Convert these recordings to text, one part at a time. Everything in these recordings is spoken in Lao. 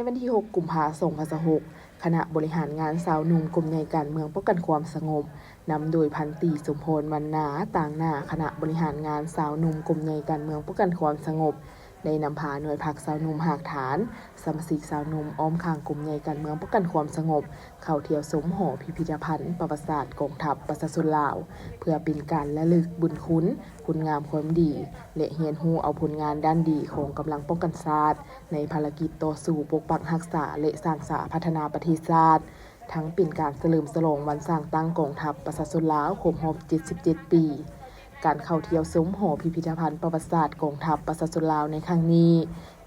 ວັນທີຫົກ ກຸມພາ ສອງພັນຊາວຫົກ ຄະນະບໍລິຫານງານຊາວໜຸ່ມກົມໃຫຍ່ການເມືອງປ້ອງກັນຄວາມສະຫງົບ ນຳໂດຍພັນຕີ ສົມພອນ ວັນນາ ຕາງໜ້າຄະນະບໍລິຫານງານຊາວໜຸ່ມກົມໃຫຍ່ການເມືອງປ້ອງກັນຄວາມສະຫງົບ ໄດ້ນຳພາໜ່ວຍພັກຊາວໜຸ່ມຮາກຖານ, ສະມາຊິກຊາວໜຸ່ມອ້ອມຂ້າງກົມໃຫຍ່ການເມືອງປ້ອງກັນຄວາມສະຫງົບ ເຂົ້າທ່ຽວຊົມຫໍພິພິທະພັນປະຫວັດສາດກອງທັບປະຊາຊົນລາວ ເພື່ອເປັນການລະລຶກບຸນຄຸນ, ຄຸນງາມຄວາມດີ ແລະ ຮຽນຮູ້ເອົາຜົນງານດ້ານດີຂອງກຳລັງປ້ອງກັນຊາດ ໃນພາລະກິດຕໍ່ສູ້ປົກປັກຮັກສາ ແລະ ສ້າງສາພັດທະນາປະເທດຊາດ, ທັງເປັນການສະເຫຼີມສະຫຼອງວັນສ້າງຕັ້ງກອງທັບປະຊາຊົນລາວຄົບຮອບເຈັດສິບເຈັດປີ. ການເຂົ້າທ່ຽວຊົມຫໍພິພິທະພັນປະຫວັດສາດກອງທັບປະຊາຊົນລາວໃນຄັ້ງນີ້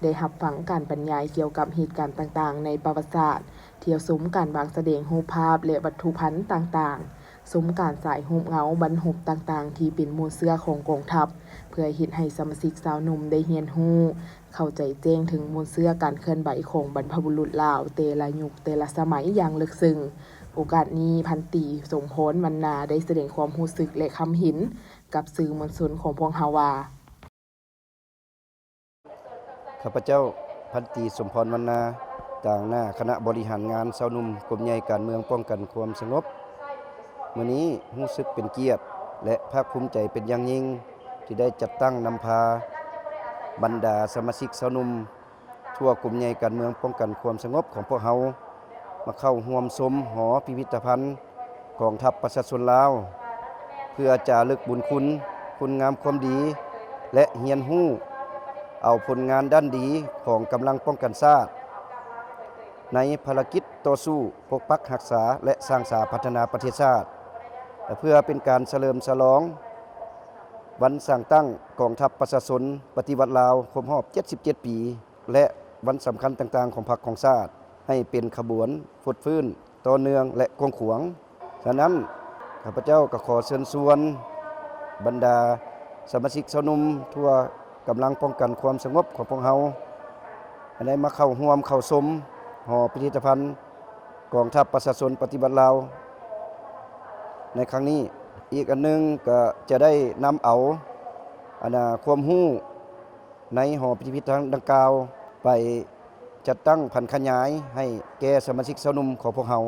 ໄດ້ຮັບຟັງການບັນຍາຍກ່ຽວກັບເຫດການຕ່າງໆໃນປະຫວັດສາດ, ທ່ຽວຊົມການວາງສະແດງຮູບພາບ ແລະ ວັດຖຸພັນຕ່າງໆ, ຊົມການສາຍຮູບເງົາບັນຮົບຕ່າງໆທີ່ເປັນມູນເຊື້ອຂອງກອງທັບ, ເພື່ອເຮັດໃຫ້ສະມາຊິກຊາວໜຸ່ມໄດ້ຮຽນຮູ້ ເຂົ້າໃຈແຈ້ງເຖິງມູນເຊື້ອການເຄື່ອນໄຫວຂອງບັນພະບຸລຸດລາວແຕ່ລະຍຸກແຕ່ລະສະໄໝຢ່າງເລິກເຊິ່ງ. ໂອກາດນີ້ ພັນຕີ ສົມພອນ ວັນນາ ໄດ້ສະແດງຄວາມຮູ້ສຶກ ແລະ ຄຳເຫັນກັບສື່ມວນຊົນຂອງພວກເຮົາວ່າ. ຂ້າພະເຈົ້າ ພັນຕີ ສົມພອນ ວັນນາ ຕາງໜ້າຄະນະບໍລິຫານງານຊາວໜຸ່ມກົມໃຫຍ່ການເມືອງປ້ອງກັນຄວາມສະຫງົບ ມື້ນີ້ຮູ້ສຶກເປັນກຽດ ແລະ ພາກພູມໃຈເປັນຢ່າງຍິ່ງ ທີ່ໄດ້ຈັດຕັ້ງນຳພາບັນດາສະມາຊິກຊາວໜຸ່ມ ທົ່ວກົມໃຫຍ່ການເມືອງປ້ອງກັນຄວາມສະຫງົບຂອງພວກເຮົາ ມາເຂົ້າຮ່ວມຊົມຫໍພິພິທະພັນກອງທັບປະຊາຊົນລາວ ເພື່ອຈາລຶກບຸນຄຸນ, ຄຸນງາມຄວາມດີ ແລະ ຮຽນຮູ້ເອົາຜົນງານດ້ານດີຂອງກຳລັງປ້ອງກັນຊາດ ໃນພາລະກິດຕໍ່ສູ້ປົກປັກຮັກສາ ແລະ ສ້າງສາພັດທະນາປະເທດຊາດ ແລະ ເພື່ອເປັນການສະເຫຼີມສະຫຼອງວັນສ້າງຕັ້ງກອງທັບປະຊາຊົນປະຕິວັດລາວຄົບຮອບເຈັດສິບເຈັດປີ ແລະ ວັນສຳຄັນຕ່າງໆຂອງພັກຂອງຊາດ ໃຫ້ເປັນຂະບວນຟົດຟື້ນຕໍ່ເນື່ອງ ແລະ ກວ້າງຂວາງ. ສະນັ້ນ ຂ້າພະເຈົ້າກໍຂໍເຊີນຊວນບັນດາສະມາຊິກຊາວໜຸ່ມທົ່ວກຳລັງປ້ອງກັນຄວາມສະຫງົບຂອງພວກເຮົາ ໃຫ້ໄດ້ມາເຂົ້າຮ່ວມເຂົ້າຊົມຫໍພິພິທະພັນກອງທັບປະຊາຊົນປະຕິວັດລາວໃນຄັ້ງນີ້. ອີກອັນໜຶ່ງກໍຈະໄດ້ນຳເອົາ ອັນນ່າ ຄວາມຮູ້ ໃນຫໍພິພິທະພັນດັ່ງກ່າວ ໄປຈັດຕັ້ງຜັນຂະຫຍາຍໃຫ້ແກ່ສະມາຊິກຊາວໜຸ່ມຂອງພວກເຮົາ.